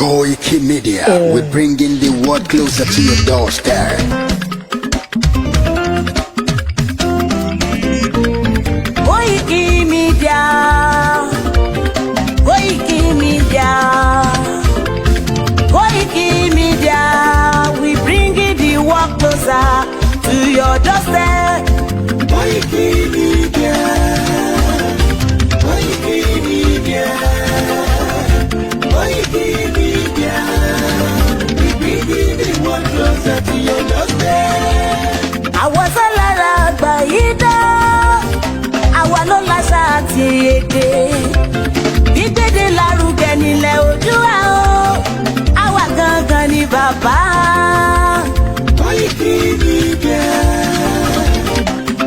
Koiki Media, we're bringing the world closer to your doorstep. Koiki Media, Koiki Media, Koiki Media, we bring the world closer to your doorstep. Koiki Media. Koiki Media. Koiki Media. We bringing the world closer to your doorstep. Àwọn sọ́lára àgbà yìí dá, àwa ló láṣà àti èdè. Gbígbéde lárugẹ nílẹ̀ Oòduà o, àwa gangan ni bàbá. Koiki Media.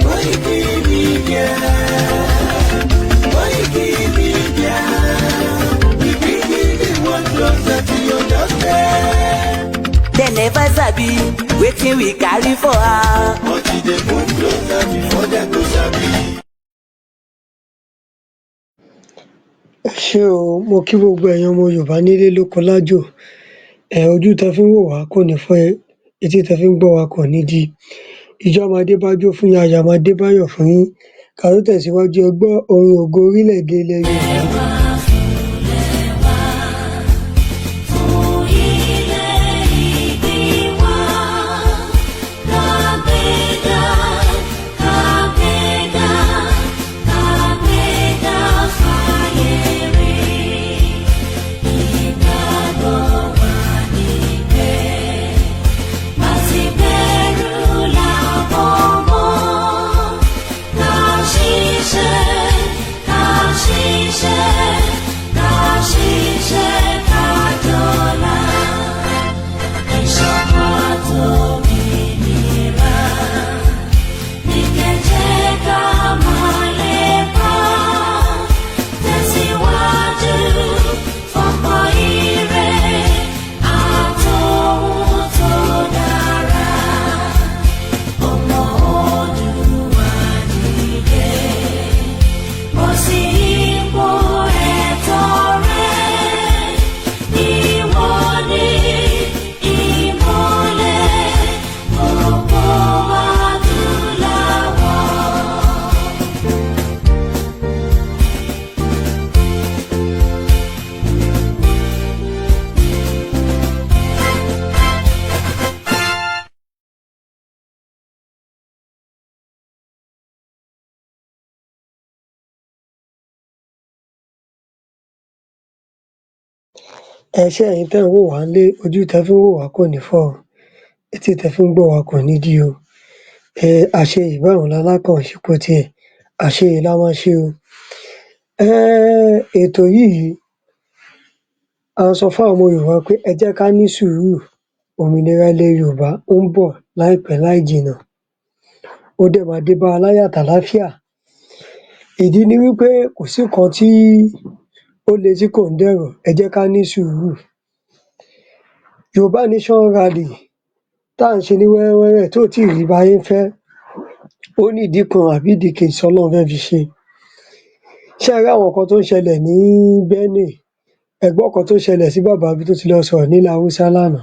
Koiki Media. Koiki Media. We bringing the world closer to your doorstep. Dem never sabi wetin we carry for her. But e dey move closer before dem go sabi. Ẹ ṣé o, mo kí gbogbo ẹ̀yin ọmọ Yorùbá nílé lóko lájò. Ojú tẹ fi ń wò wá kò ní fọ́, etí tẹ fi ń gbọ́ wa kò ní di. Ijó á máa dé bájó fún yín, ayọ̀ á máa dé báyọ̀ fún yín. Ká tó tẹ̀síwájú, ẹ gbọ́ orin ògo orílẹ̀-èdè ilẹ̀ Yorùbá. Fún ilẹ̀ ìbí wa, kàgbéga, kàgbéga, kàgbéga fáyé rí. Ìgbàgbọ́ wa ní pé bá ti bẹ̀rù làbọ̀ mọ́. Ká ṣiṣẹ́, ká ṣiṣẹ́, ká ṣiṣẹ́ ká jọlá. Ìṣọ̀kan àtòmìnira ní kẹ̀jẹ́ ká máa lépa. Tẹ̀síwájú fọ́pọ̀ ire àtòhun tó dára. Ọmọ Oòduà dìde, bọ́ sí ipò ẹ̀tọ́ rẹ. Ìwọ ni ìmọ́lẹ̀ gbogbo adúláwọ̀. Ẹ ṣé ẹ̀yin tẹ́ ń wò wá ńlé, ojú tẹ fi ń wò wá kò ní fọ́ o, etí tẹ fi ń gbọ́ wa kò ní dí o. Àṣeyè báyìí lalákàn ń ṣípò tiẹ̀, àṣeyè la máa ṣe o. Ètò yìí, à ń sọ fún àwọn ọmọ Yorùbá pé ẹ jẹ́ ká ní sùúrù, òmìnira ilẹ̀ Yorùbá ó ń bọ̀ láìpẹ́ láì jìnà. Ó dẹ̀ máa dé bá wa láyọ̀ àtàláfíà. Ìdí ni wí pé kò sí nǹkan tí ó le tí kò ń dẹ̀rọ̀, ẹ jẹ́ ká ní sùúrù. Yorùbá Nation rally tá à ń ṣe ní wẹ́rẹ́wẹ́rẹ́ tí ò tíì rí bá ṣe ń fẹ́, ó nídìí kan àbí ìdí kejì tí Ọlọ́run fẹ́ fi ṣe. Ṣé ẹ rí àwọn nǹkan tó ń ṣẹlẹ̀ ní Benue? Ẹ gbọ́ nǹkan tó ṣẹlẹ̀ sí bàbá ibi tó ti lọ sọ̀rọ̀ nílẹ̀ Haúsá lánàá.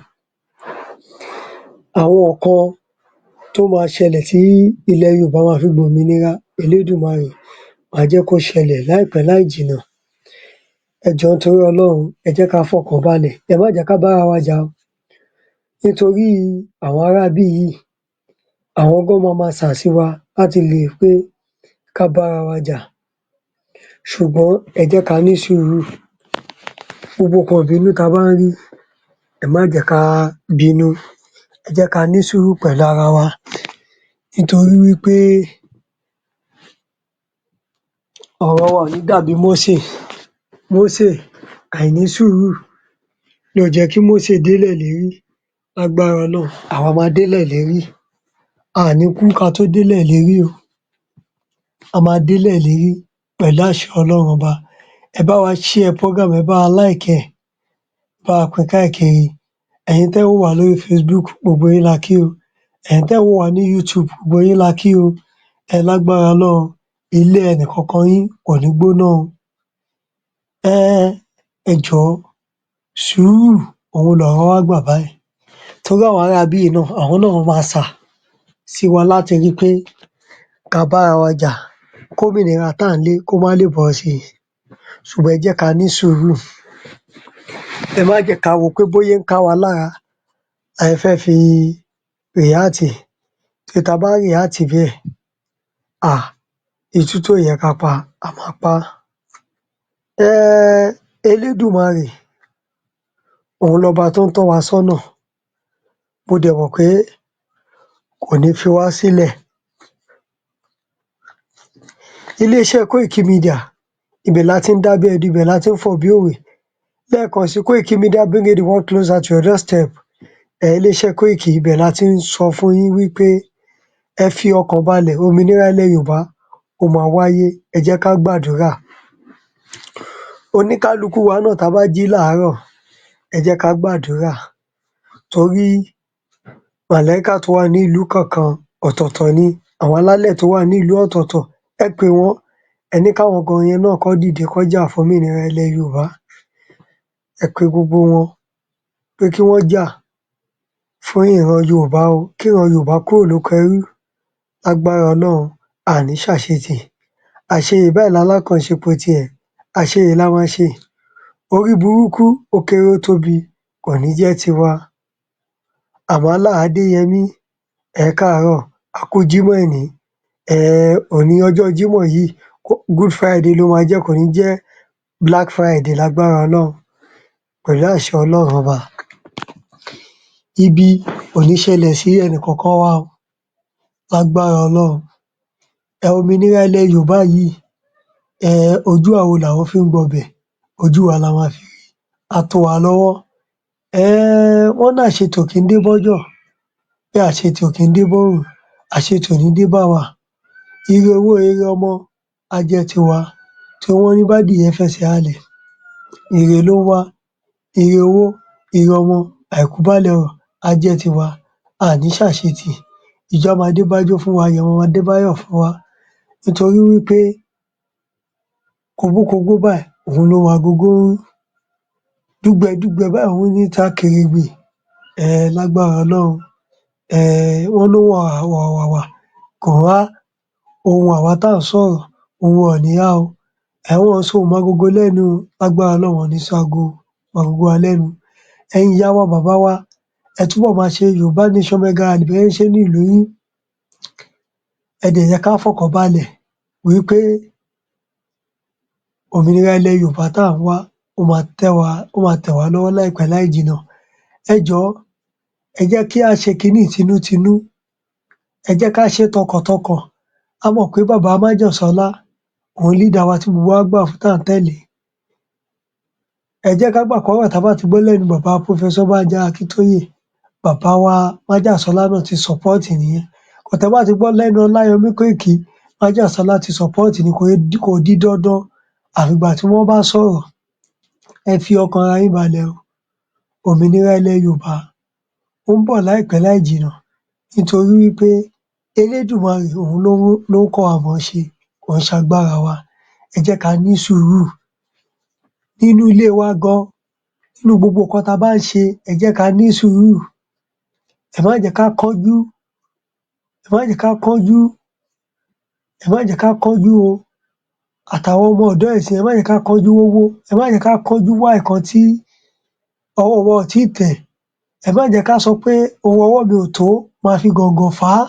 Àwọn nǹkan tó máa ṣẹlẹ̀ tí ilẹ̀ Yorùbá máa fi gbòmìnira, Elédùmarè máa jẹ́ kó ṣẹlẹ̀ láìpẹ́ láì jìnà. Ẹ jọ̀ọ́ nítorí Ọlọ́run, ẹ jẹ́ ká fọkàn balẹ̀, ẹ má jẹ́ ká bára wa jà o. Nítorí àwọn aráabí yìí, àwọn gan máa ma sàsí wa láti lè pé ká bára wa jà. Ṣùgbọ́n ẹ jẹ́ ká ní sùúrù. Gbogbo nǹkan ìbínú tá a bá ń rí, ẹ má jẹ́ ká bínú. Ẹ jẹ́ ká ní sùúrù pẹ̀lú ara wa nítorí wí pé ọ̀rọ̀ wa ò ní dàbí Mósè. Mósè, àìní sùúrù ni ò jẹ́ kí Mósè délẹ̀ ìlérí. Lágbára Ọlọ́run, àwa máa délẹ̀ ìlérí. A à ní kú ká tó délẹ̀ ìlérí o. A máa délẹ̀ ìlérí pẹ̀lú àṣẹ Ọlọ́run Ọba. Ẹ bá wa share program, ẹ bá wa like ẹ̀, ẹ bá wa pín káàkiri. Ẹ̀yin tẹ́ ń wò wá lórí Facebook, gbogbo yín la kí o. Ẹ̀yin tẹ́ ń wò wá ní YouTube, gbogbo yín la kí o. Ẹ lágbára Ọlọ́run, ilé ẹnìkọ̀ọ̀kan yín kò ní gbóná o. Ẹ jọ̀ọ́. Sùúrù òun lọ̀rọ̀ wá gbà báyìí torí àwọn ará ibí yìí náà, àwọn náà máa sà sí wa láti rí pé ká bára wa jà kómìnira tá à ń lé kó má lè bọ́ sí i. Ṣùgbọ́n ẹ jẹ́ ká ní sùúrù. Ẹ má jẹ́ ká wò pé bóyá ó ń ká wa lára la ṣe fẹ́ fi react, torí tá a bá react bẹ́ẹ̀, itú tó yẹ ká pa, a máa pá. Elédùmarè òun lọba tó ń tọ́ wa sọ́nà. Mo dẹ̀ mọ̀ pé kò ní fi wá sílẹ̀. Iléeṣẹ́ Koiki Media, ibẹ̀ la ti ń dá bí ẹdun, ibẹ̀ la ti ń fọ̀ bí òwe. Lẹ́ẹ̀kan sí, Koiki Media, bringing the world closer to your doorstep. Iléeṣẹ́ Koiki, ibẹ̀ la ti ń sọ fún yín wí pé ẹ fi ọkàn balẹ̀, òmìnira ilẹ̀ Yorùbá ó máa wáyé. Ẹ jẹ́ ká gbàdúrà. Oníkálukú wa náà, tá a bá jí láàárọ̀, ẹ jẹ́ ká gbàdúrà, torí màlẹ́kà tó wà ní ìlú kọ̀ọ̀kan ọ̀tọ̀ọ̀tọ̀ ni, àwọn alálẹ̀ tó wà ní ìlú ọ̀tọ̀ọ̀tọ̀, ẹ pè wọ́n, ẹ ní káwọn gan yẹn náà kán dìde kán jà fún òmìnira ilẹ̀ Yorùbá. Ẹ pe gbogbo wọn pé kí wọ́n jà fún ìran Yorùbá o, kí ìran Yorùbá kúrò lóko ẹrú. Lágbára Ọlọ́run, a ní ṣàṣetì. Àṣeyè báyìí lalákànṣepọ̀ tiẹ̀, àṣeyè la máa ṣe. Orí burúkú, ó kéré ó tóbi, kò ní jẹ́ tiwa. Àmọ́là Adéyẹmí, ẹ káàárọ̀, a kú Jímọ̀ òní. Òní ọjọ́ Jímọ̀ yìí, Good Friday ló máa jẹ́, kò ní jẹ́ Black Friday, lágbára Ọlọ́run, pẹ̀lú àṣẹ Ọlọ́run Ọba. Ibi ò ní ṣẹlẹ̀ sí ẹnìkọ̀ọ̀kan wa o, lágbára Ọlọ́run. Òmìnira ilẹ̀ Yorùbá yìí, ojú àwo làwo fi ń gbọbẹ̀, ojú wa la máa fi rí, á tó wa lọ́wọ́. Wọ́n ní àṣetì ò kí ń dé bọ́jọ̀, bí àṣetì ò kí ń dé bórùn, àṣetì ò ní dé bá wa. Ire owó, ire ọmọ á jẹ́ tiwa, tí wọ́n ní bádìyẹ fẹsẹ̀ halẹ̀, ire ló ń wá. Ire owó, ire ọmọ, àìkú baálẹ̀ ọrọ̀ á jẹ́ tiwa. A ní ṣàṣetì. Ijó á máa dé bájó fún wa, ayọ̀ máa dé báyọ̀ fún wa, nítorí wí pé kògbókogbó báyìí òun ló agogo ń rú, dúgbẹdúgbẹ báyìí òun ní ta kèrègbè. Lágbára Ọlọ́run, wọ́n lóhùn àwàwà kò há, ohùn àwa tá à ń sọ̀rọ̀, ohùn wa ò ní há o. Wọn ò sohùn mágogo lẹ́nu o, lágbára Ọlọ́run, wọn ò ní sọ ago mágogo wa lẹ́nu. Ẹ̀yin ìyá wa, bàbá wa, ẹ túbọ̀ máa ṣe Yorùbá Nation Mega Rally bẹ́ ṣe ń ṣe ní ìlú yín. Ẹ dẹ̀ jẹ́ ká fọkàn balẹ̀ wí pé òmìnira ilẹ̀ Yorùbá tá à ń wá, ó máa tẹ́ wa, ó máa tẹ̀ wá lọ́wọ́ láìpẹ́ láì jìnnà. Ẹ jọ̀ọ́, ẹ jẹ́ kí á ṣe kiní yìí tinútinú, ẹ jẹ́ ká ṣe é tọkàntọkàn. Á mọ̀ pé bàbá Májàsọ́lá òun leader wa tí gbogbo wa gbà fún, tá à ń tẹ̀lé. Ẹ jẹ́ ká gbà kọ́rọ̀ tá bá ti gbọ́ lẹ́nu bàbá Professor Bánjí Akíntóyè, bàbá wa Májàsọ́lá náà ti support nìyẹn. Kò tẹ́ bá ti gbọ́ lẹ́nu Ọláyọmí Kóìkí, Májàsọ́lá ti support ni, kò di dandan àfìgbà tí wọ́n bá sọ̀rọ̀. Ẹ fi ọkàn ara yín balẹ̀ o. Òmìnira ilẹ̀ Yorùbá ó ń bọ̀ láìpẹ́ láì jìnnà, nítorí wí pé Elédùmarè òun ló ń kọ́ wa mọ̀ ọ́n ṣe, kò ń ṣagbára wa. Ẹ jẹ́ ká ní sùúrù. Nínú ilé wa gan, nínú gbogbo nǹkan tá a bá ń ṣe, ẹ jẹ́ ká ní sùúrù. Ẹ má jẹ́ ká kánjú, ẹ má jẹ́ ká kánjú, ẹ má jẹ́ ká kánjú o. Àtàwọn ọmọ ọ̀dọ́ ìsìnyí, ẹ má jẹ́ ká kánjú wówó, ẹ má jẹ́ ká kánjú wá nǹkan tí ọwọ́ wa ò tíì tẹ̀. Ẹ má jẹ́ ká sọ pé ohun ọwọ́ mi ò tó, máa fi gọ̀ǹgọ̀ fà á.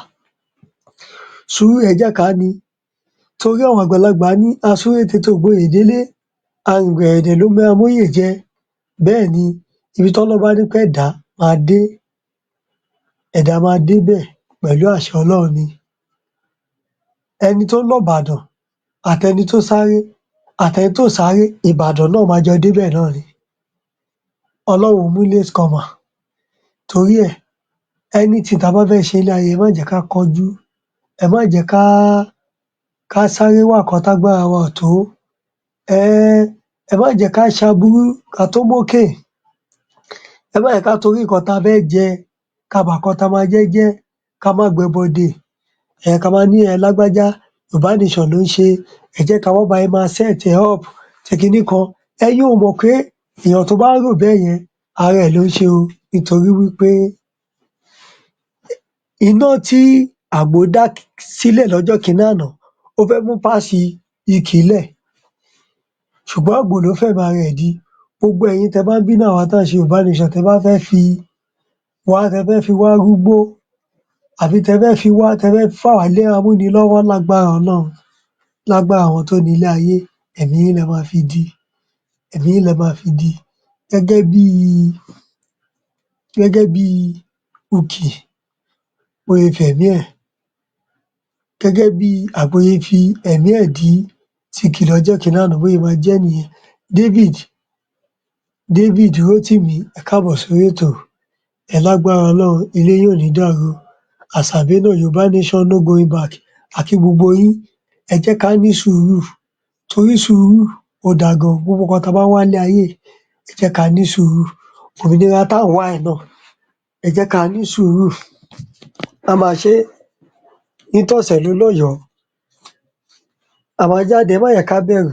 Sùúrù, ẹ jẹ́ ká ní, torí àwọn àgbàlagbà ní asúré tètè ò gboyè délé, arìngbẹ̀rẹ̀dẹ̀ ló máa móyè jẹ. Bẹ́ẹ̀ ni, ibi tọ́lọ́run bá ní kẹ́dàá máa dé, ẹ̀dá máa débẹ̀ pẹ̀lú àṣẹ Ọlọ́run ni. Ẹni tó lọ Ìbàdàn àtẹni tó sáré àtẹni tó sáré, Ìbàdàn náà máa jọ débẹ̀ náà ni. Ọlọ́run ò mú late comer. Torí ẹ̀, anything tá a bá fẹ́ ṣe nílé ayé, ẹ má jẹ́ ká kánjú, ẹ má jẹ́ ká sáré wá nǹkan tágbára wa ò tó. Ẹ má jẹ́ ká ṣaburú ká tó mókè. Ẹ má jẹ́ ká torí nǹkan tá a fẹ́ jẹ, ká bà nǹkan tá a máa jẹ́ jẹ́, ká má gbẹ́bọ dè. Ká máa ní ẹ lágbájá, Yorùbá Nation ló ń ṣe, ẹ jẹ́ ká wá bá yín máa set ẹ̀ up, ṣe kinní kan. Ẹ̀yin ò mọ̀ pé Èèyàn tó bá ń rò bẹ́yẹn, ara ẹ̀ ló ń ṣe o, nítorí wí pé iná tí àgbò dá sílẹ̀ lọ́jọ́ kiní àná, ó fẹ́ mú páàsì ikì lẹ̀, ṣùgbọ́n àgbò ló fẹ̀mí ara ẹ̀ dí. Gbogbo ẹ̀yin tẹ́ bá ń bínú àwa tá ń ṣe Yorùbá nation, tẹ́ bá fẹ́ fi wá, tẹ́ fẹ́ fi wá rúgbó, àbí tẹ́ fẹ́ fi wá, tẹ́ fẹ́ fà wá lé amúnilọ́wọ́, lágbára Ọlọ́run, lágbára àwọn tó ní ilé ayé, ẹ̀mí yín lẹ máa fi dí, ẹ̀mí yín lẹ máa fi dí. Gẹ́gẹ́ bí ukì bó ṣe fẹ̀mí ẹ̀, gẹ́gẹ́ bí àgbò ṣe fi ẹ̀mí ẹ̀ dí tìkì lọ́jọ́ kiní àná, bó ṣe máa jẹ́ nìyẹn. David, David Rótìmí, ẹ káàbọ̀ sórí ètò ẹ. Lágbára Ọlọ́run, ilé yín ò ní dàrú o. Àṣàbí náà, Yorùbá nation no going back. Àkí gbogbo yín, ẹ jẹ́ ká ní sùúrù, torí sùúrù ó dáa gan. Gbogbo nǹkan tá a bá ń wá nílé ayé yìí, ẹ jẹ́ ká ní sùúrù. Òmìnira tá à ń wá yìí náà, ẹ jẹ́ ká ní sùúrù. A máa ṣe é ní tọ̀sẹ̀ ló lọ́yọ̀ọ́. A máa jáde, ẹ má jẹ́ ká bẹ̀rù,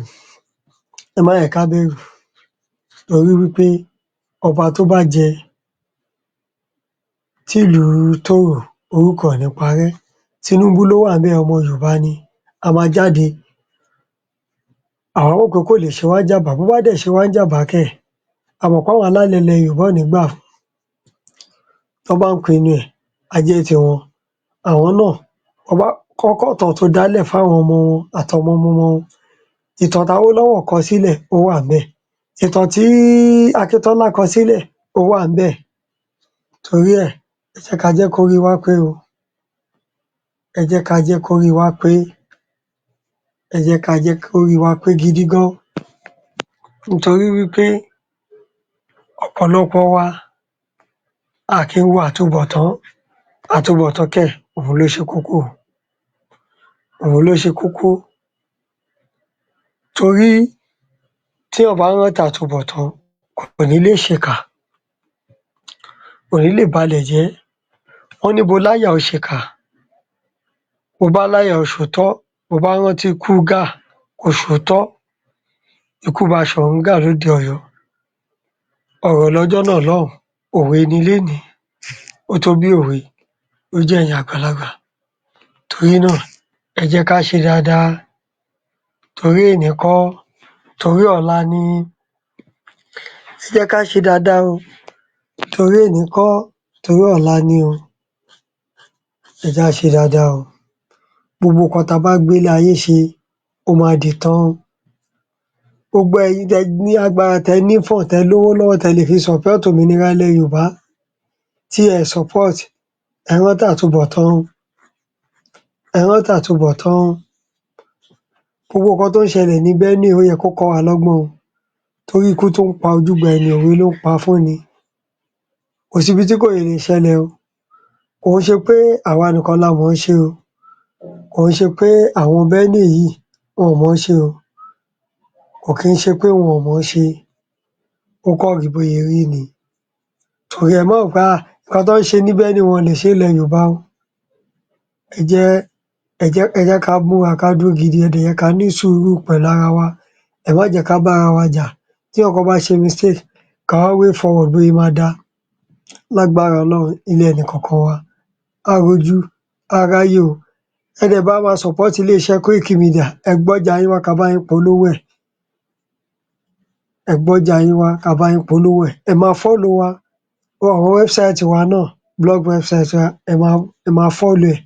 ẹ má jẹ́ ká bẹ̀rù, torí wí pé ọba tó bá jẹ tìlú tòrò, orúkọ ẹ̀ ò ní parẹ́. Tinubu ló wà ńbẹ̀, ọmọ Yorùbá ni. A máa jáde. Àwa mọ̀ pé kò lè ṣe wá níjàmbá. Bó bá dẹ̀ ṣe wá níjàmbá kẹ̀, a mọ̀ páwọn alálẹ̀ ilẹ̀ Yorùbá ò ní gbà fún un. Tán bá ń pinnu ẹ̀, á jẹ́ tiwọn. Àwọn náà kán kọ́tàn tó dálẹ̀ fáwọn ọmọ wọn àtọmọ ọmọ wọn. Ìtàn tÁwólọ́wọ̀ kọ sílẹ̀, ó wà ńbẹ̀. Ìtàn tí Akíntọ́lá kọ sílẹ̀, ó wà ńbẹ̀. Torí ẹ̀, ẹ jẹ́ ká jẹ́ kórí wa pé o. Ẹ jẹ́ ká jẹ́ kórí wa pé. Ẹ jẹ́ ká jẹ́ kórí wa pé gidi gan, nítorí wí pé ọ̀pọ̀lọpọ̀ wa, a kì í wo àtúbọ̀tán. Àtúbọ̀tán kẹ̀, òun ló ṣe kókó, òun ló ṣe kókó, torí téèyàn bá rántí àtúbọ̀tán, kò ní lè ṣèkà, kò ní lè balẹ̀ jẹ́. Wọ́n ní bó láyà o ṣèkà, bó bá láyà o ṣòótọ́, bó bá rántí ikú Gáà, o ṣòótọ́. Ikú Baṣọ̀run Gáà lóde Ọ̀yọ́, ọ̀rọ̀ lọ́jọ́ náà lọ́hùn, òwe ni lénìí, ó tó bí òwe lójú ẹ̀yin àgbàlagbà. Torí náà, ẹ jẹ́ ká ṣe dáadáa, torí èní kọ́, torí ọ̀la ni. Ẹ jẹ́ ká ṣe dáadáa o, torí èní kọ́, torí ọ̀la ni o. Ẹ jẹ́ á ṣe dáadáa o. Gbogbo nǹkan tá a bá gbélé ayé ṣe, ó máa dìtàn o. Gbogbo ẹ̀yin tẹ́ ní agbára, tẹ́ ní fund, tẹ́ lówó lọ́wọ́, tẹ́ lè fi support òmìnira ilẹ̀ Yorùbá, tí ẹ support, ẹ rántí àtúbọ̀tán o. Ẹ rántí àtúbọ̀tán o. Gbogbo nǹkan tó ń ṣẹlẹ̀ ní Benue, ó yẹ kó kọ́ wa lọ́gbọ́n o, torí ikú tó ń pa ojúgbà ẹni, òwe ló ń pa fún ni. Kò síbi tí kò lè ṣẹlẹ̀ o. Kò ń ṣe pé àwa nìkan la mọ̀ ọ́n ṣe o. Kò ń ṣe pé àwọn Benue yìí, wọn ò mọ̀ ọ́n ṣe o. Kò kí ń ṣe pé wọn ò mọ̀ ọ́n ṣe, ó kàn rí bó ṣe rí ni. Torí ẹ má rò pé nǹkan tó ń ṣe ní Benue, wọn ò lè ṣe nílẹ̀ Yorùbá o. Ẹ jẹ́ ká múra, ká dúró gidi. Ẹ dẹ̀ jẹ́ ká ní sùúrù pẹ̀lú ara wa. Ẹ má jẹ́ ká bára wa jà. Tí èèyàn kan bá ṣe mistake, ká wá way forward bó ṣe máa dáa. Lágbára Ọlọ́run, ilé ẹnìkọ̀ọ̀kan wa á rojú, á ráyè o. Ẹ dẹ̀ bá wa support iléeṣẹ́ Koiki Media. Ẹ gbọ́jà yín wá, ká bá yín polówó ẹ̀. Ẹ gbọ́jà yín wá, ká bá yín polówó ẹ̀. Ẹ máa follow wa, àwọn website wa náà, blog website wa, ẹ máa follow ẹ̀.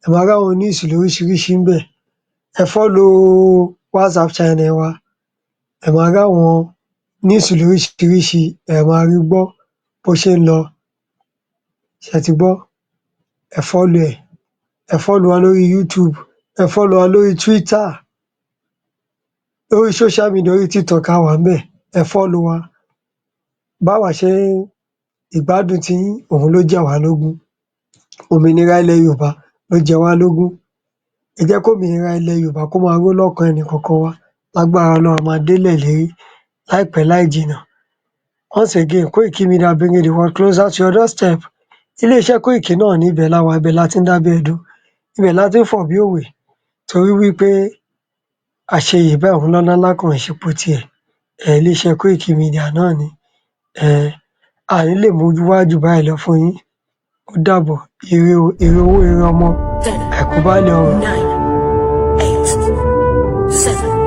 Ẹ máa rí àwọn news lóríṣiríṣi ńbẹ̀. Ẹ follow WhatsApp channel wa, ẹ máa rí àwọn news lóríṣiríṣi, ẹ máa rí gbọ́ bó ṣe ń lọ. Ṣé ẹ ti gbọ́? Ẹ follow ẹ̀. Ẹ follow wa lórí YouTube, ẹ follow wa lórí Twitter, lórí social media, orí TikTok, a wà ńbẹ̀. Ẹ follow wa. Báwa ṣe ń ìgbádùn tiyín, òun ló jẹ wá lógún. Òmìnira ilẹ̀ Yorùbá ló jẹ wá lógún. Ẹ jẹ́ kómìnira ilẹ̀ Yorùbá kó máa ró lọ́kàn ẹnìkọ̀ọ̀kan wa. Lágbára Ọlọ́run, a máa délẹ̀ ìlérí láìpẹ́ láì jìnnà. Once again, Koiki Media, bringing the world closer to your doorstep. Iléeṣẹ́ Koiki náà ní, ibẹ̀ la wà, ibẹ̀ la ti ń dábẹ́ ẹdun, ibẹ̀ la ti ń fọ̀ bí òwe, torí wí pé àṣeyè báyìí òun lọ́lá kan ìṣípò tiẹ̀. Iléeṣẹ́ Koiki Media náà ni. A ní lè mú wá jù báyìí lọ fún yín. Ó dàbọ̀, ire o, ire owó, ire ọmọ, 10, àìkú baálẹ̀ ọrọ̀. 9, 8, 7.